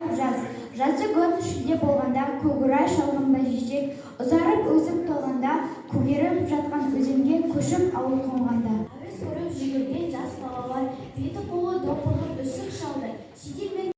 Жаз. Жазы күн шілде болғанда, көкорай шалғын бәйшешек ұзарып өсіп талғанда, көгеріп жатқан өзенге көшіп ауыл қонғанда. Әуес көріп жүгірген жас балалар беті қолы домбығып үсік шалды. Шетел мен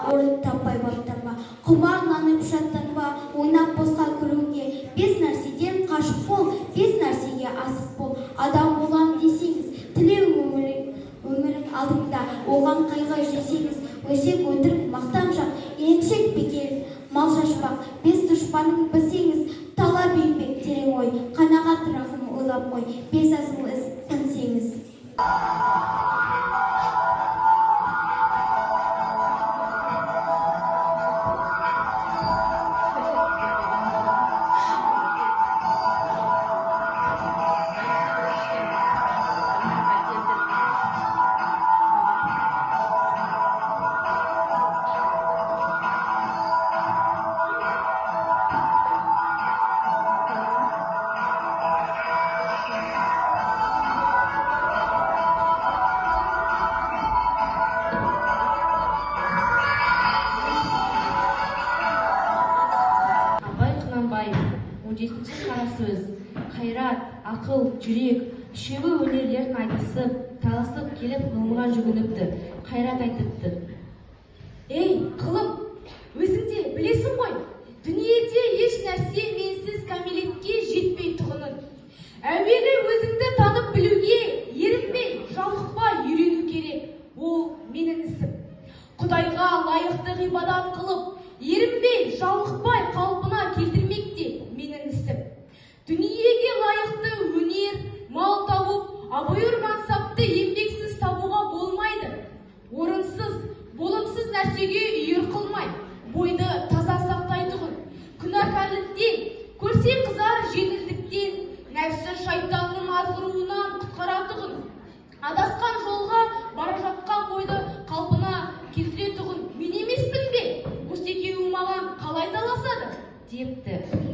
Орын таппай баптанба, құмарланып шаттанба, ойнап босқа күлуге. Бес нәрседен қашық бол, бес нәрсеге асық бол. Адам болам десеңіз, тілеу өмірің алдыңда, оған қайғы жесеңіз, өсек, өтірік, мақтаншақ, еріншек, бекер мал шашпақ. Бес дұшпаның білсеңіз: талап, еңбек, терең ой, қанағат, рахым, ойлап қой. Бес асыл іс мінсеңіз. Абай Құнанбаев, 17-ші қара сөз. Қайрат, ақыл, жүрек үшеуі өнерлерін айтысып, таласып келіп ғылымға жүгініпті. Қайрат айтыпты: Ей, ғылым, өзің де білесің ғой, дүниеде еш нәрсе менсіз кәмелетке жетпейтұғынын. Әуелі өзіңді танып білуге ерінбей, жалықпай үйрену керек. Ол менің ісім. Құдайға лайықты ғибадат қылып, ерінбей, жалықпай қалпына келтірмек те менің ісім. Дүниеге лайықты өнер, мал тауып, абырой мансапты еңбексіз табуға болмайды. Орынсыз, болымсыз нәрсеге үйір қылмай, бойды таза сақтайтұғын, күнәкарліктен, көрсе қызар жеңілдіктен, нәпсі шайтанның азғыруынан құтқаратұғын, адасқан жолға бара жатқан бойды қалпына келтіретұғын мен емеспін бе? Осы екеуі маған қалай таласады? Депті.